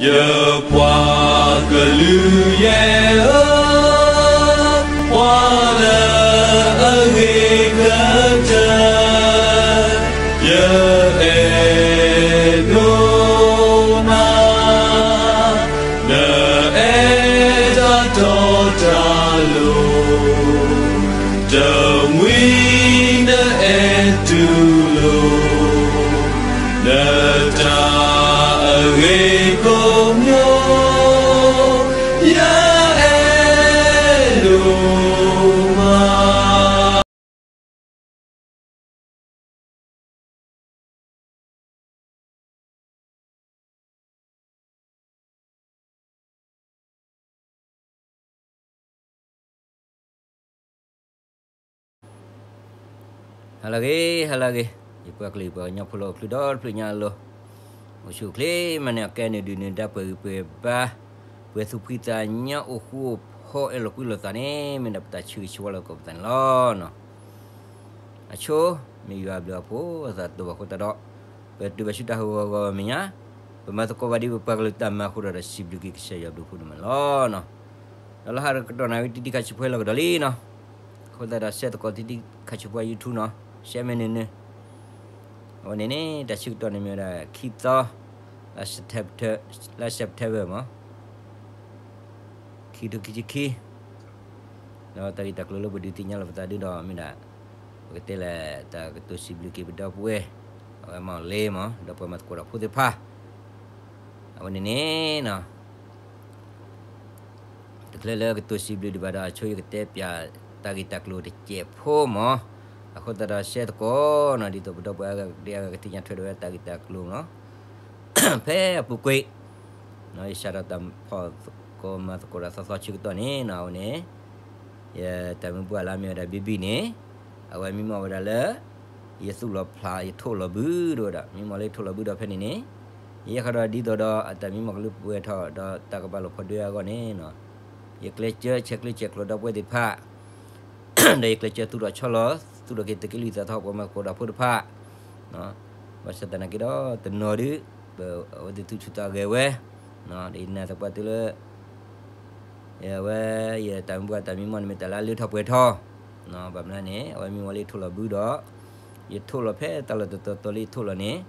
ယပှၤကလုာ်ယဲၢ်ဧၢ, ပှၤလၢအဂ့ၤကတၢၢ်, ယအဲၣ်ဒိးနၤ, နအဲၣ်တၢ်တီတၢ်လိၤ, တမှံၤနအဲၣ်တူၢ်လိာ် နတၢ်အဂ့ၤကိးမံၤ, ယအဲၣ်ဒိးမး. ဟါလၢအဂ့ၤ, ဟါလၢအဂ့ၤ, ယပှၤကလုာ်ပှၤကညီဖိလၢအိၣ်ချုးဒီတဖျၢၣ်ညါအလိၤ, အိၣ်ဆူၣ်အိၣ်ချ့မးန့ၣ် အကဲနုာ်ဒုးနုာ်ဒါပှဲၤဂံၢ်ပှဲၤဘါ, ပှဲၤသူၣ်ဖှံသးညီ အိၣ်ဃူအိၣ်ဖိး အဲၣ်လိာ်ကွံလိာ်သးန့ၣ် မ့ၢ်ဒၣ်ပတၢ်ဆၢဂ့ၤဆၢဝါလၢကီၢ်ပသးန့ၣ်လီၤ. အဆိ မ့ၢ်ယွၤအဘျုးအဖှိၣ်အသးတအိၣ်ဘၣ်အဃိသတးဒီး, ပတုၤဘၣ်ဆူတၢ်ဟးဂီၤဂီၤမဲာ်ညါ, ပမၤသကိးဘၣ်ဒ်ပပှၤကလုာ်တၢ်မၤအဃိဒီး ဒီးစံးဘျုးက့ၤကစၢ်ယွၤဘျုးဖှိၣ်ဒိၣ်မးန့ၣ်လီၤ. ဒီးလၢဟါတကတီၢ်နၣ်ရံၣ်တံၢ်တံၢ်ခါဆူၣ်ဖဲလီၤကဒီးလံနီၤ, အဃိသတးဒီး share သကိးတံၢ်တံၢ်ခါဆူၣ်ဖဲ YouTube နီၤ, share မ့ၢ်န့ၣ်န့ၣ်, တၢ်ဆၢကတီၢ်န့ၣ်မ့ၢ်ဝဲဒၣ် ခံသီ, လါ September, လါ September မး ခံကထိခံဆံခံ, ဒီးတၢ်ဂ့ၢ်တၢ်ကျိၤလၢပဒုးသ့ၣ်ညါလီၤပသးဒုဒီးမ့ၢ်ဒၣ်, ပကတဲလၢတၢ်ကတိၤစံးဘျုးက့ၤပဒီပုၢ်ဝဲၢ်, အဝဲမၤအီၤလ့မး ဒီးပှၤမၤသကိးတၢ်ဖိသ့ၣ်တဖၣ်, အဝဲန့ၣ်န့ၣ်နီၤ တချုးလၢကတိၤစံးဘျုးဒံးဘၣ်ဒီး အဆိယကတဲပၠးတၢ်ဂ့ၢ်တၢ်ကျိၤတစဲးဖိမး, အဃိသတးဒီး share သကိးနီၤ ဒ်သိးပဒီပုၢ်ဝဲၢ်အဂၤကသ့ၣ်ညါထွဲဒီးဝဲတၢ်ဂ့ၢ်တၢ်ကျိၤနီၤ, ဖဲအပူၤကွံာ်, ယစးထီၣ်တၢ်ဖီၣ်သကိးမၤသကိးတၢ်သီသီဆၢကတီၢ်န့ၣ်နီၤ အဝဲန့ၣ် ယတၢ်မုၢ်ပှၢ်လၢအမ့ၢ်ဝဲဒၣ် ဘ့ဘံၣ် န့ၣ်, အဝဲမံမီၢ်ဝဲဒၣ်လၢ ယသူၣ်လီၤဖျး ယထိၣ်လီၤဘု ဒ်ဝဲဒၣ် မံမီၢ်လၢယထိၣ်လီၤဘုဒီးဖဲန့ၣ်န့ၣ်, ယဲဃီဒီးဒ်သိးဒီးအတၢ်မံမီၢ်ကလူးပှဲၤထီၣ်ဒီးတၢ်ကဘၣ်လိာ်ဖိးဒွဲအဂီၢ်န့ၣ်နီၤ, ယကျဲးစၢးဆဲးကျၢဆဲးကျိးဒီပုၢ်ဝဲၢ်သ့ၣ်တဖၣ် ဒီးယကျဲးစၢးသူၣ်ထီၣ်ဆီလီၤ သူၣ်ထီၣ်က့ၤသုးက့လွံၢ်သးထီၣ်ပှၤမၤသကိးတၢ်ဖိတဖၣ်, ဘၣ်ဆၣ်သနာ်က့ဒီး တနီၤဒုး ပဝဲသ့ၣ်သူၣ်ဆူၣ်သးဂဲၤဝဲ, ဒီးယနာ်သပှၢ်တုၤလၢ အဝဲ ယတၢ်မုၢ်ပှၢ်တၢ်မံမီၢ်န့ၣ်မ့ၢ်တၢ်လၢအလၢထီၣ်ပှဲၤထီၣ်, ဘၣ်မနုၤန့ၣ် အဝဲမံမီၢ်လၢယထိၣ်လီၤဘုဒီး ယထိၣ်လီၤဖဲတၢ်လီၢ်တတီၤတီၤလၢယထိၣ်လီၤန့ၣ်,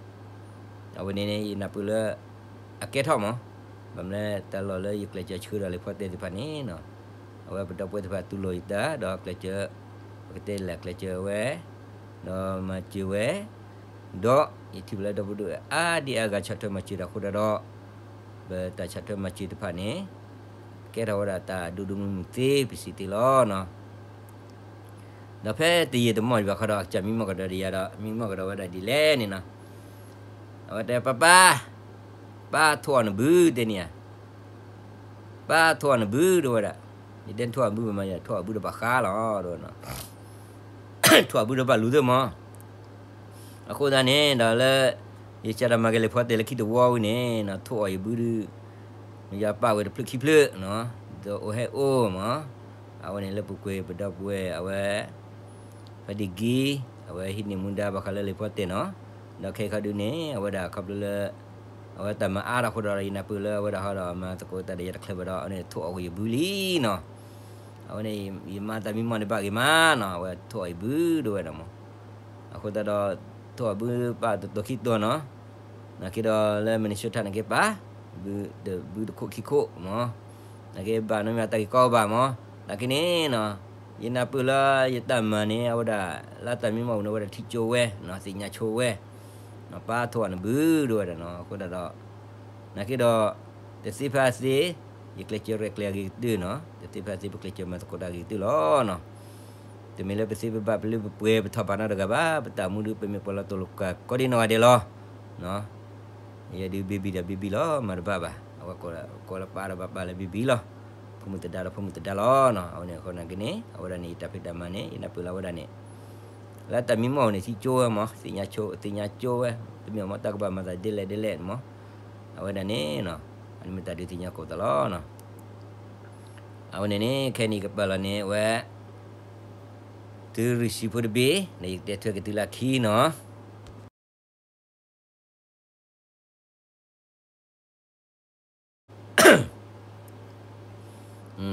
အဝဲန့ၣ်န့ၣ် ယနၢ်ပၢၢ်လၢ အကဲထီၣ်မး, ဘၣ်မနုၤလဲၣ် တၢ်လီၢ်လၢယကျဲးစၢးဆှၢဒီးလံာ်ဖီတဲသ့ၣ်တဖၣ်န့ၣ်နီၤ, အဝဲပဒီပုၢ်ဝဲၢ်သ့ၣ်တဖၣ်တူၢ်လိာ်ယတၢ် ဒီးကျဲးစၢး ပကတဲလဲၣ်ကျဲးစၢးဝဲ ဒီးမၤစၢၤဝဲ, ဒီးယထံၣ်ဘၣ်လၢဒီပုၢ်ဝဲၢ်အါဒံအါဂၤဆီၣ်ထွဲမၤစၢၤတၢ်အဃိသတးဒီး, ပတၢ်ဆီၣ်ထွဲမၤစၢၤတဖၣ်န့ၣ် ကဲထီၣ်ဝဲဒၣ်တၢ်ဒိၣ်ဒိၣ်မုၢ်မုၢ်သ့ ပစံးသ့လီၤနီၤ. ဒီးဖဲတယံာ်တမီၢ်ဒံးဘၣ်ဃီဒီး အကစၢ်မံမီၢ်ကဒီးဒီးယၤဒီး မံမီၢ်ကဒီးဝဲဒၣ်ဒ်လဲၣ်န့ၣ်နီၤ, အဝဲတဲ ပၢ်ပၢ်, ပၢ်ထိၣ်အီၤနဘု တဲန့ၣ်ဧါ, ပၢ်ထိၣ်အီၤနဘု တဲဝဲဒၣ်, ယတဲထိၣ်အဘုမး ယထိၣ်အဘုဒီးဘၣ်ဃးလီၤ တဲဝဲနီၤ, ထိၣ်အဘုဒီးဘၣ်လူၤသ့ၣ်မး အဃိသတးန့ၣ်ဒီးလၢ ယကဒီးမၤက့ၤလံာ်ဖီတဲလၢခံတဝီဝံၤန့ၣ်နီၤ ထိၣ်အီၤယဘုဒုး ယပာ်ဝဲတဖျၢၣ်ခံဖျၢၣ်နီၤ, ဒီးအိၣ်ဟဲအိၣ်မး, အဝဲန့ၣ်လၢပူၤကွံာ်ပဒီပုၢ်ဝဲၢ်အဝဲ ဖဲဒံၣ်ကံ အဝဲဟံးန့ၢ်မူဒါဘၣ်ဃးလၢလံာ်ဖီတဲနီၤ, ဒီးခဲအံၤခီဒုးန့ၣ် အဝဲဒၣ်ခီဖျိလၢ အဝဲတၢ်မၤအါထီၣ်အဃိဒီး ယနၢ်ပၢၢ်လၢအဝဲဒၣ်ဟီဒီးမၤသကိးတၢ်ဒီးယၤတချုးဘၣ်ဒီး အဝဲန့ၣ်ထိၣ်အီၤကွံာ်ယဘုလံနီၤ, အဝဲန့ၣ် ယမါတၢ်မံမီၢ်န့ၣ်ဘၣ်ဂ့ၤမးနီၤ အဝဲထိၣ်အီၤယဘုဒိၣ်ဝဲဒၣ်မး, အဃိသတးဒီး ထိၣ်အီၤဘုပာ်တတီၤခံတီၤနီၤ, နာ်က့ဒီးလၢ Minnesota နာ်က့ပာ် ဘုတဘုတခိၣ်ခံခိၣ်မး, နာ်က့ဘၣ်နီတမံၤတၢ်ဂ့ၢ်ကီဘၣ်မး, နာ်က့န့ၣ်နီၤ, ယနၢ်ပၢၢ်လၢယတၢ်မၤန့ၣ် အဝဲဒၣ် လၢတၢ်မံမီၢ်ပူၤန့ၣ် အဝဲဒၣ်ထံကၠိဝဲနီၤ သ့ၣ်ညါဆိဝဲ, ပၢ်ထိၣ်အီၤနဘုဒိၣ်ဝဲဒၣ်နီၤ အဃိသတးဒီး နာ်က့ဒီး တသ့ဖဲအသ့ ယကျဲးစၢးရဲၣ်ကျဲၤအဂ့ၤကတၢၢ်နီၤ, တသ့ဖဲအသ့ ပကျဲးစၢးမၤသကိးတၢ်ဂ့ၤကတၢၢ်လီၤနီၤ, တမ့ၢ်လၢပသ့ပဘၣ်ပလၢပပှဲၤပထီၣ်ပာ်နီတဂၤဘၣ်, ပတၢ်မူဒုး ပမ့ၢ်ပှၤလီၤတိၢ်လီၤကာ်ကိးဒံနီၢ်ဂၤဒဲးလီၤ ယဲဒုး baby ဒီး baby လီၤ မၤတဘၣ်ဘၣ်, အဝဲကိးလၢပၢ်ဒီးပၢ်လၢ baby လီၤ, ဖိမုၣ်သဒါဒီးဖိမုၣ်သဒါလီၤနီၤ, အဝဲန့ၣ်အဃိနာ်က့န့ၣ် အဝဲဒၣ်န့ၣ် ယတၢ်ဖံးတၢ်မၤန့ၣ် ယနၢ်ပၢၢ်လၢအဝဲဒၣ်န့ၣ် လၢတၢ်မံမီၢ်န့ၣ် ထံကၠိဝဲမး သ့ၣ်ညါဆိ သ့ၣ်ညါကၠိဝဲ, တမ့ၢ်မ့ၢ်တၢ်ကဘၣ်မၤသးဒ်လဲၣ်ဒ်လဲၣ်မး, အဝဲဒၣ်န့ၣ်နီၤ, အန့ၣ်မ့ၢ်တၢ်ဒုးသ့ၣ်ညါကိးသးလီၤနီၤ, အဝဲန့ၣ်န့ၣ် ခဲအံၤကပာ်လီၤန့ၢ်ဝဲ သုးရ့ၣ်စံဖိတဘ့ၣ် ဒီးယကတဲထွဲက့ၤသုလၢခံနီၤ.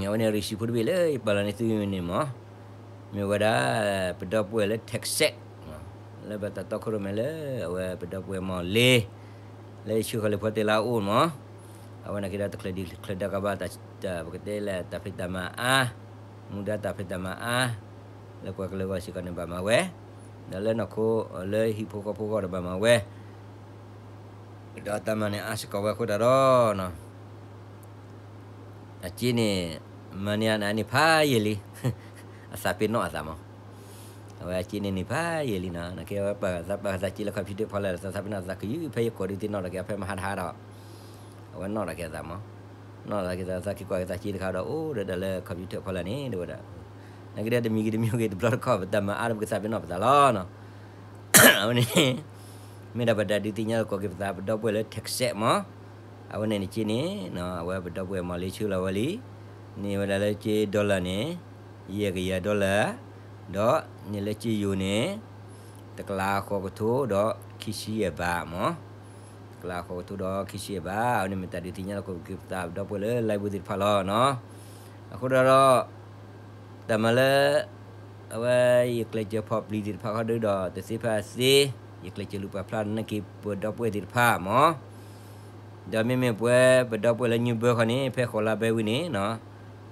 အဝဲန့ၣ် receipt ဖိတဘ့ၣ်လၢယပာ်လီၤန့ၢ်သုန့ၣ်မး, မ့ၢ်ဝဲဒၣ် ပဒီပုၢ်ဝဲၢ်လၢ Texas လၢပတၢ်တီခိၣ်ရိၣ်မဲလၢ အဝဲပဒီပုၢ်ဝဲၢ်မီၢ်လ့ လၢယဆှၢဃီၤလံာ်ဖိတဲလၢအအိၣ်မး, အဝဲန့ၣ်က့ဒီးတချုးဒံးချုးဒၣ်ကဘၣ် ပကတဲလၢတၢ်ဖံးတၢ်မၤအါ, မူဒါတၢ်ဖံးတၢ်မၤအါ, လၢပှၤကလုာ်အဂီၢ်စ့ၢ်ကီးန့ၣ်ဘၣ်မၤဝဲ, ဒီးလၢနီၢ်ခိ လၢဟံၣ်ဖိဃီဖိအဂီၢ်ဒီးဘၣ်မၤဝဲ ဒီးတၢ်မၤန့ၣ်အါစ့ၢ်ကီးဝဲအဃိသတးဒီး အစ့န့ၣ် မၤန့ၢ်အန့ၣ်ဖးယံာ်လံ, အသးပ့ၤနီၣ်အသးမး, အဝဲအစ့န့ၣ်န့ၣ်ဖးယံာ်လံနီၤ, နကဲဝဲပှၤသးပာ်ကသးစ့လၢ computer ဖီလာ် သးသးပ့ၤနီၣ်သးကယူၤဖဲယကိးဒုးသ့ၣ်နီၣ်ထီၣ်က့ၤအဖဲမဟါတဟါဒီး အဝဲနီၣ်ထီၣ်က့ၤအသးမး, နီၣ်ထီၣ်က့ၤသး သးက့ၤကွၢ်က့ၤသးစ့တခါဒီး အိၣ်ဒီးတၢ်လၢ computer ဖီလာ်န့ၣ် တဲဝဲဒၣ်, နကဒီးတမံၤဂ့ၤတမံၤဂ့ၤတဘျီတခီၣ် ပတၢ်မၤအါဒီးပကသးပ့ၤနီၣ်ပသးလီၤနီၤ အဝဲန့ၣ် မ့ၢ်ဒၣ်ပတၢ်ဒုးသ့ၣ်ညါလီၤကိးက့ၤပသးပဒီပုၢ်ဝဲၢ်လၢ Texas မး, အဝဲန့ၣ်နစ့န့ၣ် အဝဲပဒီပုၢ်ဝဲၢ်မီၢ်လ့ဆှၢလီၤဝဲလံ, န့ၢ်ဝဲဒၣ်လၢစ့ dollar န့ၣ် ယဲၢ်ကယၤ dollar, ဒီးန့ၢ်လၢစ့ယိၤန့ၣ် တကလးဃိးကထိဒီးခံဆံယဲၢ်ဘးမး, တကလးဃိးကထိဒီးခံဆံယဲၢ်ဘး, အဝဲန့ၣ်မ့ၢ်တၢ်ဒုးသ့ၣ်ညါလီၤကိးက့ၤပသးပဒီပုၢ်ဝဲၢ်လၢ live သ့ၣ်တဖၣ်လီၤနီၤ, အဃိဒီး တၢ်မၤလၢ အဝဲယကျဲးစၢးဖီၣ်ပျံၤသ့ၣ်တဖၣ်ဃီဒီး တသ့ဖဲအသ့, ယကျဲးစၢးလူၤပာ်ဖျါနာ်က့ၤပဒီပုၢ်ဝဲၢ်သ့ၣ်တဖၣ်မး, ဒီးမ့မ့ၢ်ပဝဲပဒီပုၢ်ဝဲၢ်လၢ New Bern ဃီန့ၣ် ဖဲဃိးလါဘဲဝံၤန့ၣ်နီၤ,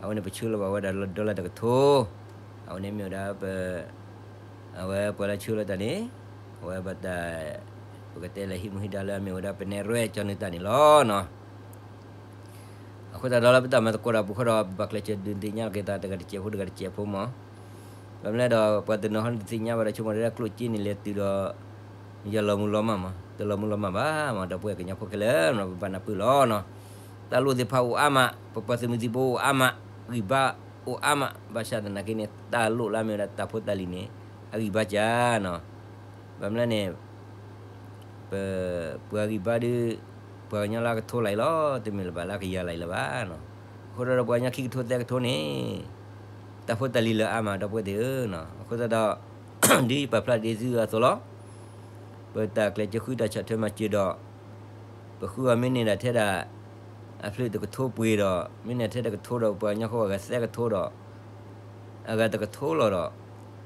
အဝဲန့ၣ်ပဆှၢလီၤဘၣ်ဝဲဒၣ် dollar တကထိ, အဝဲန့ၣ်မ့ၢ်ဝဲဒၣ်ပ အဝဲပှၤလၢဆှၢလီၤတၢ်န့ၣ် အဝဲဘၣ်တၢ် ပကတဲလၢဟံးမူဟံးဒါလၢအမ့ၢ်ဝဲဒၣ် ပနဲၣ်ရွဲၣ်ကၠီနုၤတၢ်န့ၣ်လီၤနီၤ. အဃိသတးဒီးလၢပတၢ်မၤသကိးတၢ်ပူၤဃီဒီး ပဘၣ်ကျဲးစၢးဒုးသ့ၣ်ညါက့ၤသးတဂၤတစဲးဖိတဂၤတစဲးဖိမး, ဘၣ်မနုၤလဲၣ်ဒီး ပှၤတနီၤဟီန့ၣ်တသ့ၣ်ညါဘၣ်ဒီး ဆိကမိၣ်တဲဒၣ်ကျိၣ်စ့န့ၣ်လဲၤတုၤဒီး ယလီၤမုၢ်လီၤမၢ်မး, တလီၤမုၢ်လီၤမၢ်ဘၣ်မး, ဒီပုၢ်ဝဲၢ်ကညီဖိခဲလၢာ် ပဘၣ်နၢ်ပၢၢ်လီၤနီၤ. တၢ်လိၣ်သ့ၣ်တဖၣ်အိၣ်အါမး, ပပှၤသုးမုၢ်သံၣ်ဘိအိၣ်အါမး, ဂံၢ်ဘါအိၣ်အါမး, ဘၣ်ဆၣ်သနာ်က့န့ၣ် တၢ်လိၣ်လၢအမ့ၢ်ဝဲဒၣ်တၢ်ဖိတၢ်လံၤန့ၣ် အဂံၢ်ဘါစှၤနီၤ. ဘၣ်မနုၤလဲၣ်န့ၣ် ပ ပှၤဂံၢ်ဘါဒီး ပှၤကညီလၢအကထိလၢ်အံၤလီၤ, တမ့ၢ်လၢၤဘၣ်လၢအကယၤလၢ်အံၤလၢၤဘၣ်နီၤ. အဃိဒီးပှၤကညီခံကထိသၢကထိန့ၣ် တၢ်ဖိတၢ်လံၤလၢအါမး ဒီပုၢ်ဝဲၢ်သ့ၣ်ဧၢနီၤ. အဃိသတးဒီး ဒ်ပာ်ဖျါဒ်သုအသိးလီၤ. ပတၢ်ကျဲးစၢးဃုတၢ်ဆီၣ်ထွဲမၤစၢၤဒီး ပဃုအီၤမ့ၢ်န့ၢ်ဒၣ်ထဲဒၣ် အဖျၢၣ်တကထိပှ့ၤဒီး မ့ၢ်န့ၢ်ထဲတကထိဒီး ပှၤကညီဃိအဂၤသၢကထိဒီး အဂၤတကထိလီၤ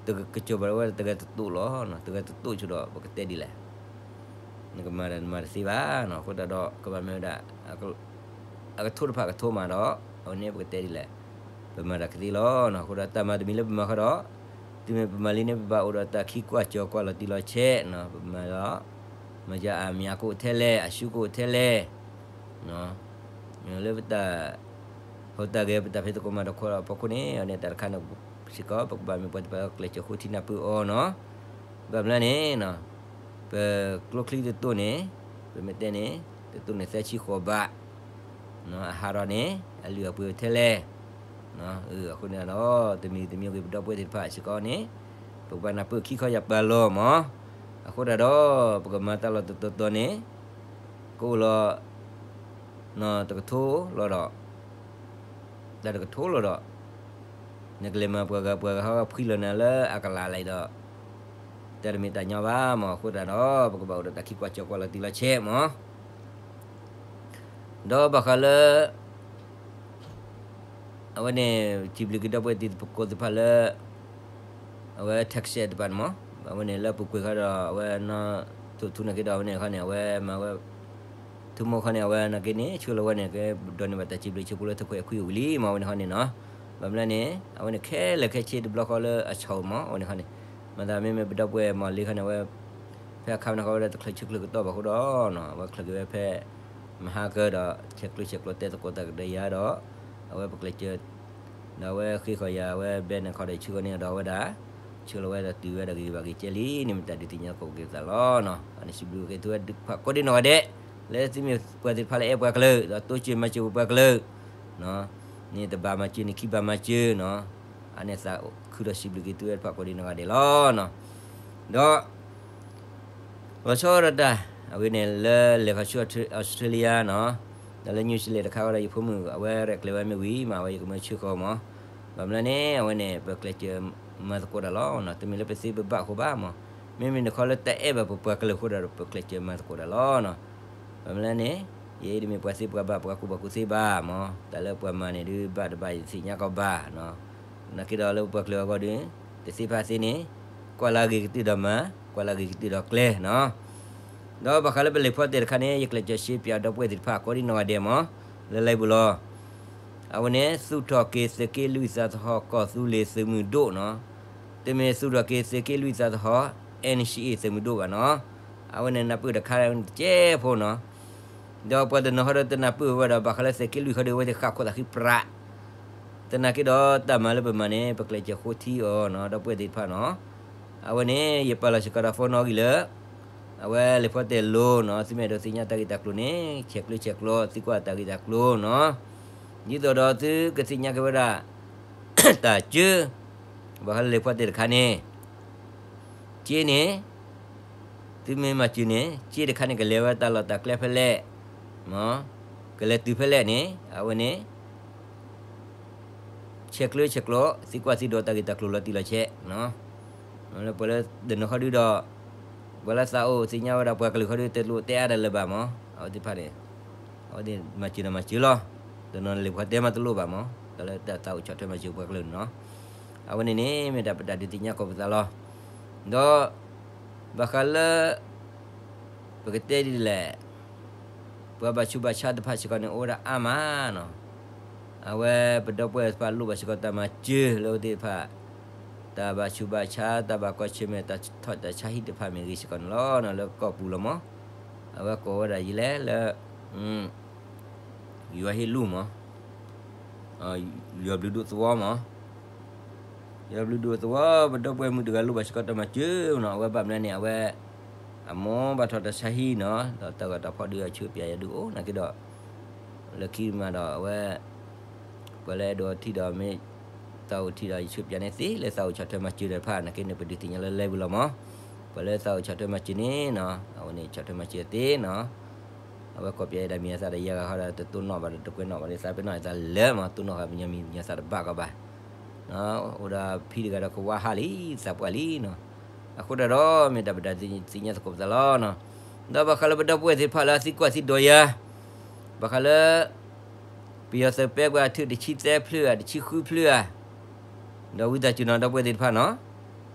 ဒီး တကကၠီၤဘၣ်ဝဲတဂၤတတိၢ်လီၤ. တဂၤတတိၢ်ဆိဒီး ပကတဲဒ်လဲၣ်. နကမၤတၢ်နမၤတသ့ဘၣ်နီၤ. အဃိသတးဒီး ကဘၣ်မ့ၢ်ဝဲဒၣ် အကထိတဖၣ်ကထိမးဒီး အဝဲန့ၣ်ပကတဲဒ်လဲၣ်. ပမၤတၢ်ကသ့လီၤနီၤ. အဃိဒီးတၢ်မၤတမံၤလၢပမၤဃီဒီး တုၤမ့ၢ်ပမၤလံန့ၣ် ပဘၣ်အိၣ်ဒီးတၢ်ခံကွၢ်ကၠီၤကွၢ်လီၤတံၢ်လီၤဆဲးနီၤ. ပမၤဒီး မၤယါအမံၤအကိၣ်ထဲလဲၣ်, အဆူကိၣ်ထဲလဲၣ် မ့ၢ်လၢပတၢ် ဟီၣ်တၢ်ဂဲၤ ပတၢ်ဖံးသကိးမၤသကိးအဖီခိၣ်န့ၣ် အဝဲန့ၣ်တၢ်တခါန့ၣ်စ့ၢ်ကီး ပကဘၣ်မ့ၢ်ပှၤတဖၣ်ကျဲးစၢးဃိထံနၢ်ပၢၢ်အီၤနီၤ. ဘၣ်မနုၤလဲၣ်န့ၣ် ပကျိချံတတိၢ်န့ၣ် ပမ့ၢ်တဲန့ၣ် တတိၢ်န့ၣ်သၢဆံဃိးဘး အဟးထီၣ်န့ၣ် အလုၢ်အပှ့ၤထဲလဲၣ်. အဃိန့ၣ်ဒီး တမံၤတမံၤဂ့ၤ ပဒီပုၢ်ဝဲၢ်သ့ၣ်တဖၣ်စ့ၢ်ကီးန့ၣ် ပကဘၣ်နၢ်ပၢၢ်ခံခီယၤပာ်လီၤမး. အဃိသတးဒီး ပကမၤတၢ်လီၢ်တတီၤတီၤန့ၣ် ကအိၣ်လီၤ တကထိလီၤဒီး တၢ်တကထိလီၤဒီး နကလဲၤမၤပှၤဂၤ ပှၤဂၤဟီဖှံလီၤနၤလၢအကလးလံဒီး တၢ်တမ့ၢ်တၢ်ညီဘၣ်မး. အဃိသတးဒီး ပကဘၣ်အိၣ်ဒီးတၢ်ခံကွၢ်ကၠီၤကွၢ်လီၤတံၢ်လီၤဆဲးမး. ဒီးဘၣ်ဃးလၢ အဝဲန့ၣ် စံးဘျုးက့ၤဒီပုၢ်ဝဲၢ်သ့ၣ်တဖၣ်ကိးသ့ၣ်တဖၣ်လၢ အဝဲ Texas တဖၣ်န့ၣ်မး, အဝဲန့ၣ်လၢပူၤကွံာ်ခါဒီး အဝဲနီၢ်ထူၣ်ထူၣ်နာ်က့ဒီး အဝဲန့ၣ်ခါန့ၣ် အဝဲမၤဝဲ ထူမိၣ်ခါန့ၣ် အဝဲနာ်က့န့ၣ် ဆှၢလီၤဝဲန့ၣ် ကဒိးန့ၢ်ဘၣ်တၢ်စံးဘျုးစံးဖှိၣ်လၢထူၣ်ခွဲးခွံဝံၤလံမး အဝဲန့ၣ်ခါန့ၣ်နီၤ. ဘၣ်မနုၤလဲၣ်န့ၣ် အဝဲန့ၣ်ခဲလၢာ်ခဲဆ့တဘျီဃီလၢအဆီၣ်မး အဝဲန့ၣ်ခါန့ၣ်, မၤသးမ့မ့ၢ်ပဒီပုၢ်ဝဲၢ်မီၢ်လ့ခါန့ၣ် အဝဲ ဖဲအခါန့ၣ်ခီဝဲဒၣ်တချုးဆၢချုးကတီၢ်ဘၣ်အဃိဒီး အဝဲချုးက့ၤဝဲဖဲ မဟါကၢဒီး ဆဲးကျိးဆဲးကျိးတဲသကိးတၢ်ကဒီးယၤဒီး အဝဲပကျဲးစၢး ဒီးအဝဲဃ့ဃီၤယၤ အဝဲ bank န့ၣ်ခီဒီး ဆှၢဃီၤန့ၢ်ဒီးအဝဲဒၣ် ဆှၢလီၤဝဲဒီးတုၤဝဲဒီးဂ့ၤဘၣ်ဂ့ၤကဲလံန့ၣ် မ့ၢ်တၢ်ဒုးသ့ၣ်ညါကိးက့ၤသးလီၤနီၤ. အန့ၣ်စံးဘျုးက့ၤသုဝဲဖးကိးဒံနီၢ်ဂၤဒဲး လၢသုမ့ၢ်ပှၤသ့ၣ်တဖၣ်လၢအဲၣ်ပှၤကလုာ် ဒီးတိစၢၤမၤစၢၤပပှၤကလုာ် န့ၣ်တဘၣ်မၤစၢၤန့ၣ်ခံဘၣ်မၤစၢၤနီၤ. အန့ၣ်သးခုဒီးစံးဘျုးက့ၤသုဝဲတဖၣ်ကိးဒံနီၢ်ဂၤဒဲးလီၤနီၤ. ဒီး လီၤဆီဒၣ်တၢ် အဝဲန့ၣ်လၢလဲၤခီဆူ Australia နီၤ, ဒီးလၢ New Zealand တခါဝဲဒီး ယဖိမုၣ်အဝဲရဲၣ်ကျဲၤဝဲမ့ၢ်ဝံၤမး အဝဲယကမၢဆှၢဃီၤမး. ဘၣ်မနုၤလဲၣ်န့ၣ် အဝဲန့ၣ် ပကျဲးစၢးမၤသကိးတၢ်လီၤနီၤ. တမ့ၢ်လၢပသ့ပဘၣ်အဃိဘၣ်မး, မ့မ့ၢ်တခီလၢတၢ်အဲၣ်ဘၣ်ပပှၤကလုာ်အဃိဒီး ပကျဲးစၢးမၤသကိးတၢ်လီၤနီၤ. ဘၣ်မနုၤလဲၣ်န့ၣ် ယဲအံၤတမ့ၢ်ပှၤသ့ပှၤဘၣ် ပှၤကူၣ်ဘၣ်ကူၣ်သ့ဘၣ်မး, တၢ်လၢပှၤမၤန့ၣ်ဒုးဘၣ်တဘၣ်ယသ့ၣ်ညါကီးဘၣ်, သနာ်က့ဒီးလၢပှၤကလုာ်အဂီၢ်ဒီး တသ့ဖးသ့န့ၣ် ကွၢ်လၢအဂ့ၤကတၢၢ်ဒီးမၤ, ကွၢ်လၢအဂ့ၤကတၢၢ်ဒီးကျဲနီၤ. ဒီးဘၣ်ဃးလၢပလံာ်ဖိတဲတခါန့ၣ် ယကျဲးစၢးရှဲပၠးဒီပုၢ်ဝဲၢ်သ့ၣ်တဖၣ်ကိးဒံနီၢ်ဂၤဒဲးမး, လၢလံာ်ပူၤလီၤ. အဝဲန့ၣ် သူၣ်ထီၣ်က့ၤသုးက့လွံၢ်သးသဟီၣ်ကီၢ်သူလ့ၤသုးမုၢ်ဒိၣ်နီၤ, တမ့ၢ်သူၣ်ထီၣ်က့ၤသုးက့လွံၢ်သးသဟီၣ် NCA သုးမုၢ်ဒိၣ်ဘၣ်နီၤ. အဝဲန့ၣ်နၢ်ပၢၢ်တခါတကဲဖိနီၤ. ဒီးပှၤတနီၤဟီဒီးတနၢ်ပၢၢ်ဝဲဒီး ဘၣ်ဃးလၢသုးက့လွံၢ်ခီဒီး အဝဲသ့ၣ်ဃၣ်ခိၣ်သးဃံပြး သနာ်က့ဒီးတၢ်မၤလၢပမၤန့ၣ် ပကျဲးစၢးဃိထံအီၤနီၤ ဒီပုၢ်ဝဲၢ်သ့ၣ်တဖၣ်နီၤ. အဝဲန့ၣ် ယပာ်လီၤစ့ၢ်ကီးဒီး phone နီၣ်ဂံၢ်လၢ အဝဲလံာ်ဖိတဲလိၤနီၤ, သုမ့ၢ်အဲၣ်ဒိးသ့ၣ်ညါတၢ်ဂ့ၢ်တၢ်ကျိၤန့ၣ် ဆဲးကျၢဆဲးကျိး သံကွၢ်တၢ်ဂ့ၢ်တၢ်ကျိၤနီၤ. ဒ်သိးဒီးသုကသ့ၣ်ညါက့ၤဝဲဒၣ် တၢ်စၢ ဘၣ်ဃးလၢလံာ်ဖိတဲတခါန့ၣ် စ့န့ၣ် သုမ့ၢ်မၤစၢၤန့ၣ် စ့တခါန့ၣ် ကလဲၤဝဲတၢ်လီၢ်တၢ်ကျဲဖဲလဲၣ်, ကလဲၤတုၤဖဲလဲၣ်န့ၣ် အဝဲန့ၣ် ဆဲးကျၢဆဲးကျိး သံကွၢ်သံဒိးတၢ်ဂ့ၢ်တၢ်ကျိၤလီၤတံၢ်လီၤဆဲး, လၢပှၤလၢတနီၤခီဒုဒီး ပှၤလၢသးအိၣ်သ့ၣ်ညါဝဲဒၣ်ပှၤကလုာ်ခီဒု တလိၣ်တဲအါတၢ်လၢၤဘၣ်မး, အဝဲသ့ၣ်တဖၣ်န့ၣ် အဝဲသ့ၣ်မၤစၢၤဒီးမၤစၢၤလီၤ. တနီၤလံာ်ဖိတဲမးတလိၣ်ဘၣ်မး, တၢ်လၢတၢ်သးအိၣ်ဆီၣ်ထွဲမၤစၢၤပှၤကလုာ်န့ၣ်နီၤ. အဝဲန့ၣ်န့ၣ် မ့ၢ်တၢ်ပတၢ်ဒုးသ့ၣ်ညါကိးပသးလီၤ. ဒီး ဘၣ်ဃးလၢ ပကတဲဒ်လဲၣ်, ပှၤဘၣ်ဆူးဘၣ်ဆါတဖၣ်စ့ၢ်ကီးန့ၣ် အိၣ်ဝဲဒၣ်အါမးနီၤ. အဝဲပဒီပုၢ်ဝဲၢ်တဖၣ်လိၣ်ဘၣ်စ့ၢ်ကီးတၢ်မၤစၢၤလၢအဝဲသ့ၣ်တဖၣ် တၢ်ဘၣ်ဆူးဘၣ်ဆါ တၢ်ဘၣ်ကွၢ်ဆၢၣ်မဲာ် တၢ်ထီၣ်တၢ်ဆါဟံၣ်တဖၣ်မ့ၢ်ဂ့ၤစ့ၢ်ကီးန့ၣ်လီၤ. လၢကီၢ်ပူၤလီၤမး, အဝဲကိးဝဲဒၣ်ယလဲၣ်လၢ ယွၤဟ့ၣ်လူၢ်မး, ယွၤဘျုးဒိၣ်သဝီမး, ယွၤဘျုးဒိၣ်သဝီ ပဒီပုၢ်ဝဲၢ်မုၣ်တဂၤလိၣ်ဘၣ်စ့ၢ်ကီးတၢ်မၤစၢၤနီၤ. အဝဲဘၣ်မနုၤန့ၣ် အဝဲ အမိၢ်ဘၣ်ထီၣ်တၢ်ဆါဟံၣ်နီၤ, ဒီးတၢ်ဂီၤတၢ်ဖီၣ်ဒုးအဆၢပၠးယၤဒုးအိၣ်နာ်က့ဒီး လၢခံမးဒီးအဝဲ ပှၤလၢအဲၣ်ဒိးထံၣ်ဒီးမ့ၢ် သးအိၣ်ထံၣ်ဒီးယဆၢပၠးန့ၣ်သ့ လၢသးအိၣ်ဆီၣ်ထွဲမၤစၢၤတဖၣ်နာ်က့န့ၣ် ပဒုးသ့ၣ်ညါလၢလံာ်ပူၤလီၤမး. ပှၤလၢသးအိၣ်ဆီၣ်ထွဲမၤစၢၤန့ၣ်နီၤ အဝဲန့ၣ်ဆီၣ်ထွဲမၤစၢၤသ့နီၤ. အဝဲကိးပၠးယဒၣ်မံၤအသးဒီးယဲဂၤဃီဒီး တတိၢ်နီၣ်ဘၣ်ဒီးတကွဲးနီၣ်ဘၣ်ဒီး သးပ့ၤနီၣ်ယသးလၢမး တိၢ်နီၣ်ဃာ်ပညီမံၤပညီသးတဘၣ်ကီးဘၣ် အိၣ်ဒီးဖံတဂၤဒီးကဝါဟးလံ သးပှၢ်လံနီၤ. အဃိတၢ်ဒီး မ့ၢ်တၢ်ပတၢ်သ့ၣ်ညါသကိးပသးလီၤနီၤ. ဒီးဘၣ်ဃးလၢပဒီပုၢ်ဝဲၢ်သ့ၣ်တဖၣ်လၢအသံကွၢ်သံဒိးယၤ ဘၣ်ဃးလၢ ပယီၤသုးပဲပှၤထုးတဆံသၢဖျၢၣ်ဧါ တဆံဃုဖျၢၣ်ဧါ, ဒီးဝံသးစူၤနီၤ ဒီပုၢ်ဝဲၢ်သ့ၣ်တဖၣ်နီၤ,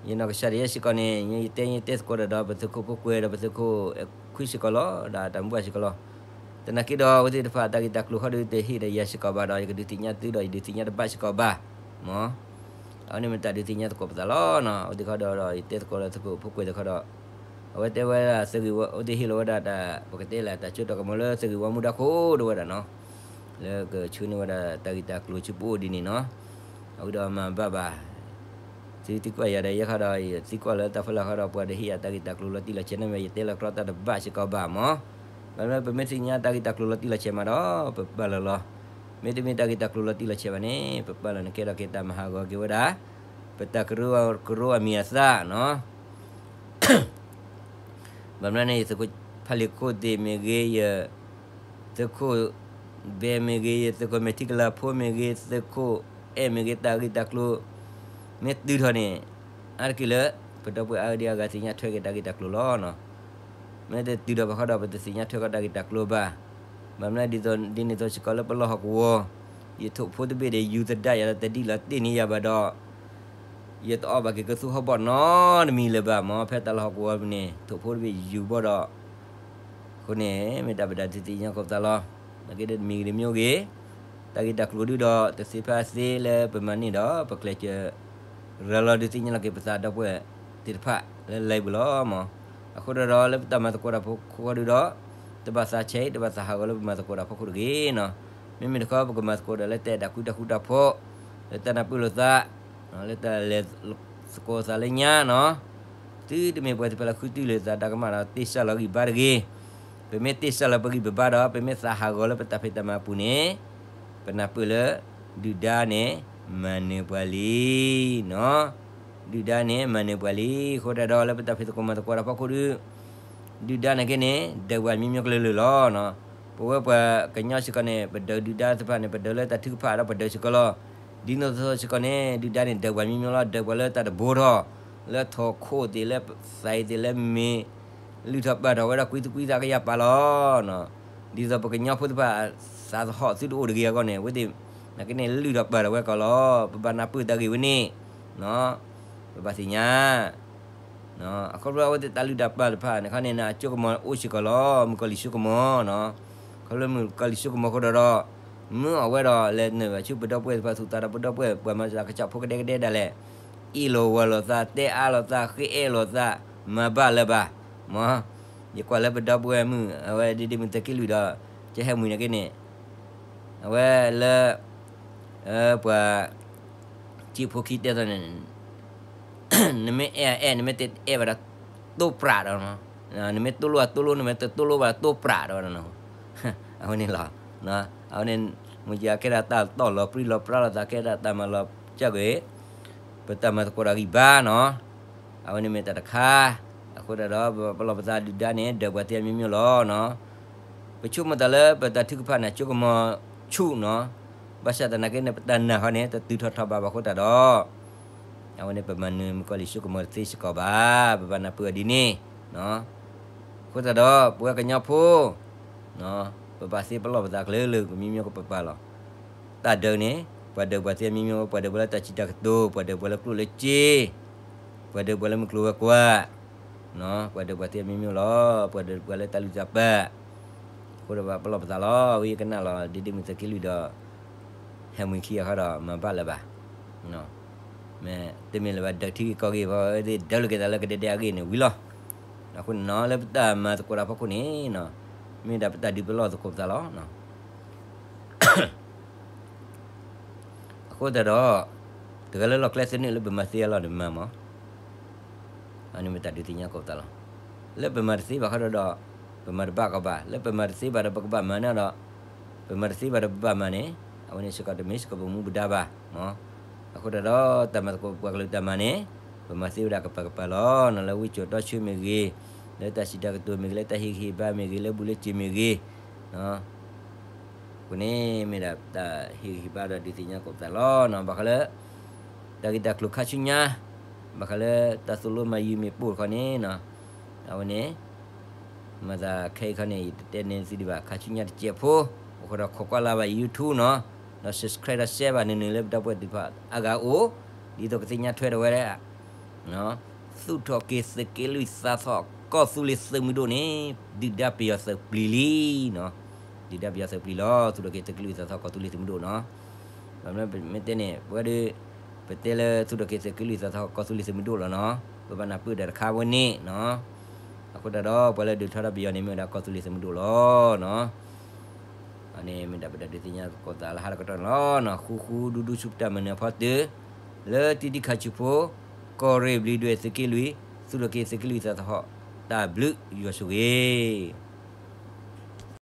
ယနီၢ်ကစၢ်ဒၣ်ယဲစ့ၢ်ကီးန့ၣ် ယတဲယတဲသကိးဒီး ဒီးပသုးခိၣ်ဖိကွဲးဒီးပသုးခိၣ်ခွံစ့ၢ်ကီးလီၤ ဒီးတၢ်မူဘၣ်စ့ၢ်ကီးလီၤ. သနာ်က့ဒီး အဝဲသ့ၣ်တဖၣ်တၢ်ဂ့ၢ်တၢ်ကျိၤဃီဒီး တဟ့ၣ်ဒီးယၤစ့ၢ်ကီးဘၣ်ဒီး ယကဒုးသ့ၣ်ညါသုဒီးယဒုးသ့ၣ်ညါတဘၣ်စ့ၢ်ကီးဘၣ်, မ့ၢ် အဝဲန့ၣ်မ့ၢ်တၢ်ဒုးသ့ၣ်ညါသကိးပသးလီၤနီၤ. အဝဲသ့ၣ်ဃီဒီး ယတဲသကိးလၢသုးခိၣ်ဖိကွဲးသ့ၣ်ဃီဒီး အဝဲတဲဝဲဒၣ်သုးဂ့ၢ်ဝီ အဝဲသ့ၣ်ဟ့ၣ်လီၤဝဲဒၣ်တၢ် ပကတဲလၢတၢ်စိတၢ်ကမီၤလၢသုးဂ့ၢ်ဝီမူဒါခိၣ်ဒိၣ်ဝဲဒၣ်နီၤ, လၢကဆှၢန့ၢ်ဝဲဒၣ်တၢ်ဂ့ၢ်တၢ်ကျိၤဆူပအိၣ်ဒ်န့ၣ်နီၤ. အဝဲဒီးမၤဘၣ်ဘၣ် သုသံကွၢ်ယၤဒီးယဲခါဒီး ယသံကွၢ်လၢတၢ်ဖီလာ်ဃီဒီး ပှၤဒီးဟ့ၣ်ယၤတၢ်ဂ့ၢ်တၢ်ကျိၤလီၤတံၢ်လီၤဆဲးန့ၣ်မ့ၢ် ယတဲလီၤကြီတၢ်တဘၣ်စ့ၢ်ကီးဘၣ်မး. ဘၣ်မနုၤပမ့ၢ်သ့ၣ်ညါတၢ်ဂ့ၢ်တၢ်ကျိၤလီၤတံၢ်လီၤဆဲးမးဒီး ပပာ်လီၤလီၤ. မ့တမ့ၢ်တၢ်ဂ့ၢ်တၢ်ကျိၤလီၤတံၢ်လီၤဆဲးဘၣ်န့ၣ် ပပာ်လီၤန့ၢ်ကဲထီၣ်က့ၤတၢ်မၤဟးဂီၤက့ၤဝဲဒၣ် ပတၢ်ကရၢကရိအမံၤအသၣ်နီၤ. ဘၣ်မနုၤန့ၣ် ယသုးခိၣ်ဖးလံာ်ခိၣ်သ့ၣ်မ့ၢ်ဂ့ၤ, ယသုးခိၣ်ဘဲမ့ၢ်ဂ့ၤ, ယသုးခိၣ်မဲာ်ထံကလၤဖိမ့ၢ်ဂ့ၤ, သုးခိၣ်အဲၣ်မ့ၢ်ဂ့ၤ, တၢ်ဂ့ၢ်တၢ်ကျိၤ မ့ၢ်တုၤထီၣ်န့ၣ် အါတက့ၢ်လၢ ပဒီပုၢ်ဝဲၢ်အါဂၤဒ်အဂၤသ့ၣ်ညါထွဲက့ၤတၢ်ဂ့ၢ်တၢ်ကျိၤလီၤ. မ့ၢ်တတုၤထီၣ်ဘၣ်ဃီဒီး ပတသ့ၣ်ညါထွဲက့ၤတၢ်ဂ့ၢ်တၢ်ကျိၤဘၣ်. ဘၣ်မနုၤဒ်သိး ဒ်န့ၣ်အသိးစ့ၢ်ကီးလၢပလီၢ်ဟီၣ်ကဝီၤ ယထိၣ်ဖိတဘ့ၣ်ဒီး ယူၤသဒၣ်ယၤဒီး တဒ်လီၤတ့ၢ်န့ၢ်ယၤဘၣ်ဒီး ယတအီၣ်ဘၣ်က့ၤကသူဟီၣ်ဘီၣ်နီတမံၤလၢၤဘၣ်မး. ဖဲတၢ်လီၢ်ဟီၣ်ကဝီၤန့ၣ် ထိၣ်ဖိတဘ့ၣ်ယူၤဘီၣ်ဒီး အဃိန့ၣ် မ့ၢ်တၢ်ပတၢ်ဒုးသ့ၣ်ညါသကိးပသးလီၤ. နာ်က့ဒီးတမံၤဂ့ၤတမံၤဂ့ၤ တၢ်ဂ့ၢ်တၢ်ကျိၤဒုဒီး တသ့ဖဲသ့လၢပမၤန့ၢ်ဒီး ပကျဲးစၢး ရၤလီၤဒုးသ့ၣ်ညါလီၤက့ၤပသးဒီပုၢ်ဝဲၢ်သ့ၣ်တဖၣ်လၢလံာ်ပူၤလီၤမး. အဃိဒီး လၢပတၢ်မၤသကိးတၢ်ဖိခိၣ်ဃီဒုဒီး တဘၣ်သးဆဲး တဘၣ်သးဟးဂီၤလၢပမၤသကိးတၢ်ဖိခိၣ်တဂ့ၤနီၤ. မ့မ့ၢ်တခီ ပကမၤသကိးဒီးလၢတၢ်အဲၣ်တၢ်ကွံတၢ်ဃူတၢ်ဖိး လၢတၢ်နၢ်ပၢၢ်လိာ်သး လၢတၢ်လဲၤသကိးသးလၢညါနီၤ. သုတမ့ၢ်ပှၤသ့ၣ်တဖၣ်လၢဃုတုၤလၢသးတၢ်ကမၣ်ဒီး တ့ၢ်စၢ်လီၤဂံၢ်ဘါတဂ့ၤ. ပမ့ၢ်တ့ၢ်စၢ်လီၤပဂံၢ်ပဘါဒီး ပမ့ၢ်သးဟးဂီၤလၢပတၢ်ဖံးတၢ်မၤအပူၤန့ၣ် ပနၢ်ပၢၢ်လၢ ဒုၣ်ဒါန့ၣ် မၤနၢၤပှၤလံနီၤ. ဒုၣ်ဒါန့ၣ် မၤနၢၤပှၤလံ. အဃိတၢ်ဒီး လၢပတၢ်ဖံးသကိးမၤသကိးတၢ်ဖီခိၣ်ဒု ဒုၣ်ဒါန့ၣ်က့န့ၣ် ဒၢးပှၤမံၤမံၤကလုာ်လၢာ်လီၤ. ပဝဲပှၤကညီစ့ၢ်ကီးန့ၣ် ပဒၢးဒုၣ်ဒါသ့ၣ်တဖၣ်န့ၣ် ပဒၢးလၢတၢ်ထုကဖၣ်ဒီးပဒၢးစ့ၢ်ကီးလီၤ. ဒ်န့ၣ်အသိးစ့ၢ်ကီးန့ၣ် ဒုၣ်ဒါန့ၣ် ဒၢးပှၤမံၤမံၤလီၤ. ဒၢးပှၤလၢတၢ်တဘိထီၣ် လၢထိၣ်ခိၣ်သ့ၣ် လၢသးအံၤသ့ၣ် လၢမ့ၢ်လုၢ်ထီၣ်ပာ်ထီၣ်ဝဲဒၣ်ကွံသူကွံသးကယၤပာ်လီၤ. ဒ်သိးပကညီဖိသ့ၣ်တဖၣ် သးသဟီၣ်သုတအိၣ်တဂ့ၤအဂီၢ်န့ၣ် အဝဲသ့ၣ် နာ်က့န့ၣ် လုၢ်ဒီးပာ်ဒီးဝဲကီးလီၤ. ပဘၣ်နၢ်ပၢၢ်တၢ်ဂ့ၢ်ဝဲန့ၣ်, ပဘၣ်သ့ၣ်ညါ အခီဖျိအဝဲသ့ၣ်တၢ်လုၢ်တၢ်ပာ်တဖၣ်န့ၣ်ခီန့ၣ် အစိကမီၤအိၣ်စ့ၢ်ကီးလီၤ. မုၣ်ကီၤလံၤစိကမီၤနီၤ, ခီဖျိမုၣ်ကီၤလံၤစိကမီၤအဃိဒီး မ့ၢ်အဝဲဒီးလဲၤနုာ်ဘၣ်ဆူပဒီပုၢ်ဝဲၢ်သ့ၣ်တဖၣ် သူၣ်သးဒီးပဒီပုၢ်ဝဲၢ် ပှၤမၤသးကစၢ်ဖိကဒဲကဒဲဒၣ်လဲာ်, အ့ၣ်လိာ်ဝီၤလိာ်သး တဲအါလိာ်သး ဃ့အဲၣ်လိာ်သး မၤဘၣ်လၢၤဘၣ်, မ် ယကွၢ်လၢပဒီပုၢ်ဝဲၢ်မုၣ် အဝဲဒ်ဒ်မုၣ်သုးက့လွံၢ်ဒီး ကဟဲမှံၤနာ်က့န့ၣ် အဝဲလၢ ပှၤ ကံၣ်ဖိခံတဲသိးန့ၣ် နမ့ၢ်အဲၣ်အဲၣ် နမ့ၢ်တအဲၣ်ဘၣ်ဒီး တိၢ်ပြးဒီး, နမ့ၢ်တိၢ်လိၣ်အတိၢ်လိၣ် နမ့ၢ်တတိၢ်လိၣ်ဘၣ်တိၢ်ပြးဒီး, အဝဲန့ၣ်လီၤ. အဝဲန့ၣ် မ့ၢ်ကဲကဲဒၣ်တၢ်တီၢ်လီၤပြံလီၤပြါလိာ်သး ကဲဒၣ်တၢ်မၤလီၤကၢ်ကွံာ် ပတၢ်မၤသကိးတၢ်ဂံၢ်ဘါနီၤ, အဝဲန့ၣ်မ့ၢ်တၢ်တခါ, အဃိသတးဒီး ပပလီၢ်ပသးဒုၣ်ဒါန့ၣ် ဒၢးပှၤသ့အမျိုးမျိုးလီၤနီၤ, ပဆိကမိၣ်သးလၢပတၢ်ထုကဖၣ်န့ၣ် စိကမီၤဆူၣ်နီၤ, ဘၣ်ဆၣ်သနာ်က့န့ၣ် ပတၢ်နာ်ခီန့ၣ် တတုၤထီၣ်ထီဘၣ်ဘၣ်အဃိသတးဒီး အဝဲန့ၣ်ပမၤနၢၤမုၣ်ကီၤလံၤစိကမီၤတသ့စ့ၢ်ကီးဘၣ်, ပဘၣ်နၢ်ပၢၢ်အီၤဒ်န့ၣ်, အဃိသတးဒီး ပဝဲကညီဖိ ပဘၣ်သ့ပလီၢ်ပသးကလုာ်ကလုာ် ကမံၤမံၤကပပာ်လီၤ. တၢ်ဒၢးန့ၣ် ပှၤဒၢးပှၤသ့အမျိုးမျိုး, ပှၤဒၢးပှၤလၢတၢ်စံးတၢ်ကတိၤ, ပှၤဒၢးပှၤလၢကျိၣ်လၢစ့, ပှၤဒၢးပှၤလၢမုၢ်ကျိၤဝဲၤကွာ်, ပှၤဒၢးပှၤသ့အမျိုးမျိုးလီၤ. ပှၤဒၢးပှၤလၢတၢ်လုၢ်တၢ်ပာ်, အဃိဒီးဘၣ်ပလီၢ်ပသးလီၤ. ဝဲယကနၣ်လီၤ ဒ်ဒ်မုၣ်သုးက့လွံၢ်ဒီး ဟဲမှံၤခံအခါဒီး မၤဘၣ်လၢၤဘၣ် မ့ၢ်တမ့ၢ်လၢၤဘၣ် ဒၢးထံဂ့ၢ်ကီၢ်ဂ့ၢ် ပဝဲသ့ၣ်ဒၢးလိာ်က့ၤသးလၢကဒဲဒဲအဂ့ၢ်န့ၣ်ဝံၤလီၤ. အဃိန့ၣ်နီၤ လၢပတၢ်မၤသကိးတၢ်ဖီခိၣ်န့ၣ် မ့ၢ်ဒၣ်ပတၢ်ဒုးပလီၢ်သကိးပသးလီၤ. အဃိသတးဒီး တဂၤလၢလီၢ်ကျဲသနၢၣ်လၢပမၤသ့အလီၢ်န့ၣ်မၤမး အန့ၣ်မ့ၢ်တၢ်ဒုးသ့ၣ်ညါသကိးပသးလီၤ. လၢပမၤတသ့ဘၣ်ဃီဒီး ပမၤတဘၣ်ကီးဘၣ်, လၢပမၤတသ့ဘၣ်ဒီးပကဘၣ်မၤန့ၣ်ဒီး ပမၤတသ့ဘၣ်ဒီးပဘၣ်မၤန့ၣ် အဝဲန့ၣ်စ့ၢ်ကီးတမ့ၢ်စ့ၢ်ကီးပမူပဒါဘၣ်. အဃိသတးဒီး တၢ်မၤသကိးပှၤကလုာ်တၢ်မၤန့ၣ် ပမၤသ့ဝဲဒၣ်ကပၤကပၤလီၤ. လၢဝံစိာ်တီဆၢမ့ၢ်ဂ့ၤ, လၢတၢ်စံးတၢ်ကတိၤမ့ၢ်ဂ့ၤ, လၢတၢ်ဟ့ၣ်ဂံၢ်ဟ့ၣ်ဘါမ့ၢ်ဂ့ၤ, လၢဘူးလၢစ့မ့ၢ်ဂ့ၤ အဃိန့ၣ်မ့ၢ်ဒၣ်တၢ်ဟ့ၣ်ဂံၢ်ဟ့ၣ်ဘါဒီးဒုးသ့ၣ်ညါသကိးပသးလီၤ. ဘၣ်ဃးလၢ တၢ်ဂ့ၢ်တၢ်ကျိၤခါဆူညါ, ဘၣ်ဃးလၢတၢ်သိၣ်လိမၤယုၤမ့ၢ်ပိၢ်တခီန့ၣ် အဝဲန့ၣ် မၤသးခဲအံၤခီန့ၣ် ယတတဲန့ၢ်သုဒံးဘၣ် ခါဆူညါတစဲးဖိ, အဃိဒီးခိးကွၢ်လၢ်ဘၣ် YouTube နီၤ, ဒီး subscribe ဒီး share ဘၣ်နုာ်နုာ်လၢပဒီပုၢ်ဝဲၢ်သ့ၣ်တဖၣ်အါဂၤအိၣ်, ဒ်သိးကသ့ၣ်ညါထွဲဒီးဝဲဒၣ် သူၣ်ထီၣ်က့ၤသုးက့လွံၢ်သးထီၣ်ကီၢ်သူလ့ၤသုးမုၢ်ဒိၣ်န့ၣ် ဒုၣ်ဒါပယီၤသုးပျံၤလံနီၤ, ဒုၣ်ဒါပယီၤသုးပျံၤလီၤ. သူၣ်ထီၣ်က့ၤသုးက့လွံၢ်သးထီၣ်ကီၢ်သူလ့ၤသုးမုၢ်ဒိၣ်နီၤ. ဘၣ်မနုၤမ့ၢ်တဲန့ၣ် ပဝဲဒၣ် ပတဲလၢသူၣ်ထီၣ်က့ၤသုးက့လွံၢ်သးထီၣ်ကီၢ်သူလ့ၤသုးမုၢ်ဒိၣ်လီၤနီၤ, ပဘၣ်နၢ်ပၢၢ်တၢ်တခါဝဲန့ၣ်နီၤ. အဃိသတးဒီး ပှၤလၢဒုးထီၣ်ထီၣ်ပယီၤန့ၣ် မ့ၢ်ဝဲဒၣ်ကီၢ်သူလ့ၤသုးမုၢ်ဒိၣ်လီၤနီၤ. အန့ၣ်မ့ၢ်ဒၣ်ပတၢ်ဒုးသ့ၣ်ညါသကိးသးလၢဟါလီၤကတီၢ်န့ၣ်လီၤ. ဃူဃူဒူဒူဆူပတၢ်မၤနၢၤအဖီတၢၢ်, လၢတံၤတံၤခါဆူဖိ, ကီၢ်ရ့ၣ်ဘျံးဒွဲၣ်သုးက့လွံၢ်, သူၣ်ထီၣ်က့ၤသုးက့လွံၢ်သးထီၣ်, တၢ်ဘျုးယွၤဆိၣ်ဂ့ၤ